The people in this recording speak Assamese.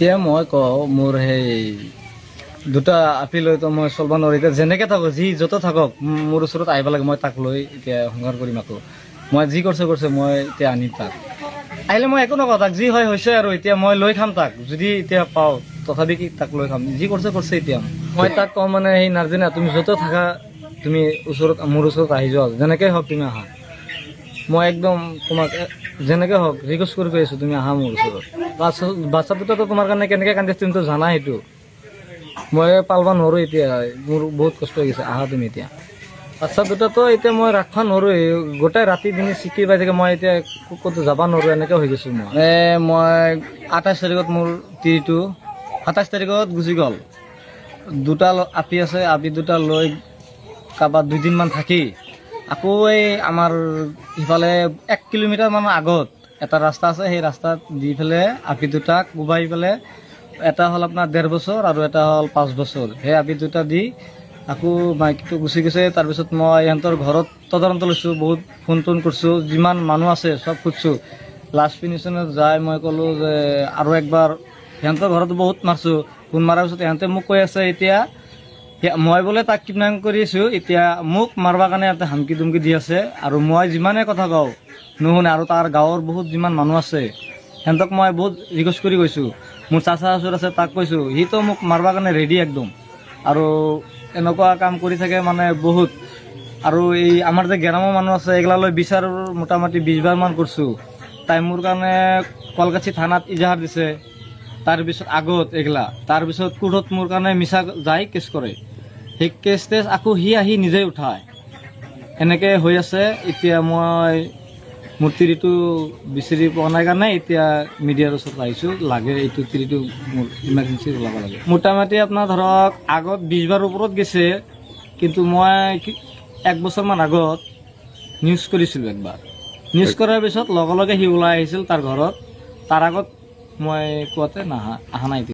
এতিয়া মই কওঁ, মোৰ সেই দুটা আপি লৈতো মই চলব নোৱাৰোঁ। এতিয়া যেনেকৈ থাকক, যি য'তে থাকক, মোৰ ওচৰত আহিব লাগে। মই তাক লৈ এতিয়া সংসাৰ কৰিম আকৌ। মই যি কৰিছে কৰিছে, মই এতিয়া আনিম তাক। আহিলে মই একো নকওঁ তাক, যি হয় হৈছে আৰু। এতিয়া মই লৈ খাম তাক, যদি এতিয়া পাওঁ। তথাপি কি তাক লৈ খাম। যি কৰিছে কৰিছে। এতিয়া মই তাক কওঁ, মানে সেই নাৰ্জিনা, তুমি য'তে থাকা, তুমি ওচৰত, মোৰ ওচৰত আহি যোৱা। যেনেকৈ হওক তুমি আহা। মই একদম তোমাক যেনেকৈ হওক ৰিকুৱেষ্ট কৰি কৈ আছোঁ, তুমি আহা মোৰ ওচৰত। বাচ্চা দুটাতো তোমাৰ কাৰণে কেনেকৈ কান্দিছে, তুমিতো জানা সেইটো। মই পালব নোৱাৰোঁ এতিয়া, মোৰ বহুত কষ্ট হৈ গৈছে। আহা তুমি এতিয়া। বাচ্চা দুটাতো এতিয়া মই ৰাখিব নোৱাৰোঁ। গোটেই ৰাতি দিনে চিকি পাই থাকে। মই এতিয়া ক'তো যাব নোৱাৰোঁ, এনেকৈ হৈ গৈছোঁ মই। মই 28 তাৰিখত মোৰ তিৰিটো 27 তাৰিখত গুচি গ'ল। দুটা আপি আছে, আপি দুটা লৈ কাৰোবাৰ দুদিনমান থাকি আকৌ এই আমাৰ সিফালে 1 কিলোমিটাৰ মানৰ আগত এটা ৰাস্তা আছে, সেই ৰাস্তাত দি পেলাই আপি দুটাক কোবাই পেলাই, এটা হ'ল আপোনাৰ 1.5 বছৰ আৰু এটা হ'ল 5 বছৰ, সেই আপি দুটা দি আকৌ মাইকীটো গুচি গৈছে। তাৰপিছত মই ইহঁতৰ ঘৰত তদন্ত লৈছোঁ, বহুত ফোন টোন কৰিছোঁ, যিমান মানুহ আছে চব সুধছোঁ। লাষ্ট ফিনিচিঙত যাই মই ক'লোঁ যে আৰু একবাৰ সিহঁতৰ ঘৰত বহুত মাৰছোঁ। ফোন মাৰাৰ পিছত ইহঁতে মোক কৈ আছে এতিয়া মই বোলে তাক কিডনাপ কৰি আছোঁ। এতিয়া মোক মাৰবা কাৰণে ইয়াতে হামকি দুমকি দি আছে। আৰু মই যিমানে কথা কওঁ নুশুনে। আৰু তাৰ গাঁৱৰ বহুত যিমান মানুহ আছে, সিহঁতক মই বহুত ৰিকুৱেষ্ট কৰি কৈছোঁ। মোৰ চাচা চচুৰ আছে, তাক কৈছোঁ, সিটো মোক মাৰবা কাৰণে ৰেডি একদম। আৰু এনেকুৱা কাম কৰি থাকে মানে বহুত। আৰু এই আমাৰ যে গ্ৰামৰ মানুহ আছে, এইগিলালৈ বিচাৰ মোটামুটি 20 বাৰমান কৰিছোঁ। তাই মোৰ কাৰণে কলগাছি থানাত ইজাহাৰ দিছে। তাৰপিছত আগত এইগিলা, তাৰপিছত কোৰ্টত মোৰ কাৰণে মিছা যায় কেছ কৰে। সেই কেছ টেছ আকৌ সি আহি নিজে উঠায়। এনেকৈ হৈ আছে। এতিয়া মই মোৰ তিৰিটো বিচাৰি পোৱা নাই কাৰণে এতিয়া মিডিয়াৰ ওচৰত আহিছোঁ। লাগে এইটো তিৰিটো মোৰ ইমাৰ্জেঞ্চি ওলাব লাগে। মোটামুটি আপোনাৰ ধৰক আগত 20 বাৰ ওপৰত গৈছে, কিন্তু মই এক বছৰমান আগত নিউজ কৰিছিলোঁ একবাৰ। নিউজ কৰাৰ পিছত লগে লগে সি ওলাই আহিছিল তাৰ ঘৰত। তাৰ আগত মই কোৱাতে নাহা, অহা নাই।